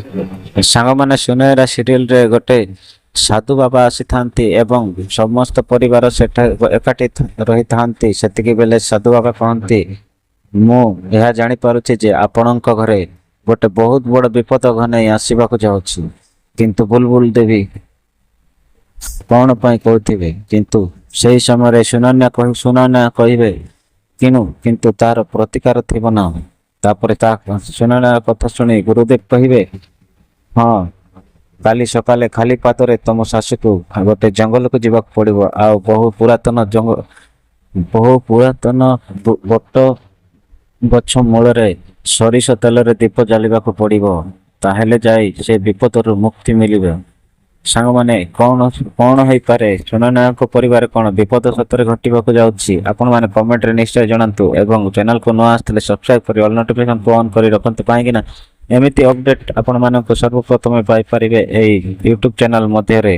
ସାଙ୍ଗମାନେ, ସୁନୟରା ସିରିଏଲରେ ଗୋଟେ ସାଧୁ ବାବା ଆସିଥାନ୍ତି ଏବଂ ସମସ୍ତ ପରିବାର ସେଠା ଏକାଠି ରହିଥାନ୍ତି। ସେତିକି ବେଳେ ସାଧୁ ବାବା କହନ୍ତି, ମୁଁ ଏହା ଜାଣିପାରୁଛି ଯେ ଆପଣଙ୍କ ଘରେ ଗୋଟେ ବହୁତ ବଡ଼ ବିପଦ ଘନେଇ ଆସିବାକୁ ଯାଉଛି। କିନ୍ତୁ ବୁଲବୁଲ ଦେବୀ କଣ ପାଇଁ କହୁଥିବେ, କିନ୍ତୁ ସେହି ସମୟରେ ସୁନନ୍ୟା କହିବେ କିନ୍ତୁ ତାର ପ୍ରତିକାର ଥିବ ନା। ତାପରେ ତା ସୁନନ୍ୟା କଥା ଶୁଣି ଗୁରୁଦେବ କହିବେ, ହଁ, କାଲି ସକାଳେ ଖାଲି ପାଦରେ ତମ ଶାଶୁକୁ ଗୋଟେ ଜଙ୍ଗଲକୁ ଯିବାକୁ ପଡ଼ିବ ଆଉ ବହୁ ପୁରାତନ ବଟ ଗଛ ମୂଳରେ ସୋରିଷ ତେଲରେ ଦୀପ ଜାଳିବାକୁ ପଡ଼ିବ। ତାହେଲେ ଯାଇ ସେ ବିପଦରୁ ମୁକ୍ତି ମିଳିବ। ସାଙ୍ଗମାନେ, କଣ କଣ ହେଇପାରେ? ସୁନନ୍ୟାଙ୍କ ପରିବାର କଣ ବିପଦ ସତରେ ଘଟିବାକୁ ଯାଉଛି? ଆପଣମାନେ କମେଣ୍ଟରେ ନିଶ୍ଚୟ ଜଣାନ୍ତୁ ଏବଂ ଚ୍ୟାନେଲକୁ ନୂଆ ଆସିଥିଲେ ସବସ୍କ୍ରାଇବ କରି ଅଲ୍ ନୋଟିଫିକେସନକୁ ଅନ୍ କରି ରଖନ୍ତୁ, କାହିଁକି ନା ଏମିତି ଅପଡେଟ୍ ଆପଣମାନଙ୍କୁ ସର୍ବପ୍ରଥମେ ପାଇପାରିବେ ଏଇ ୟୁଟ୍ୟୁବ ଚ୍ୟାନେଲ ମଧ୍ୟରେ।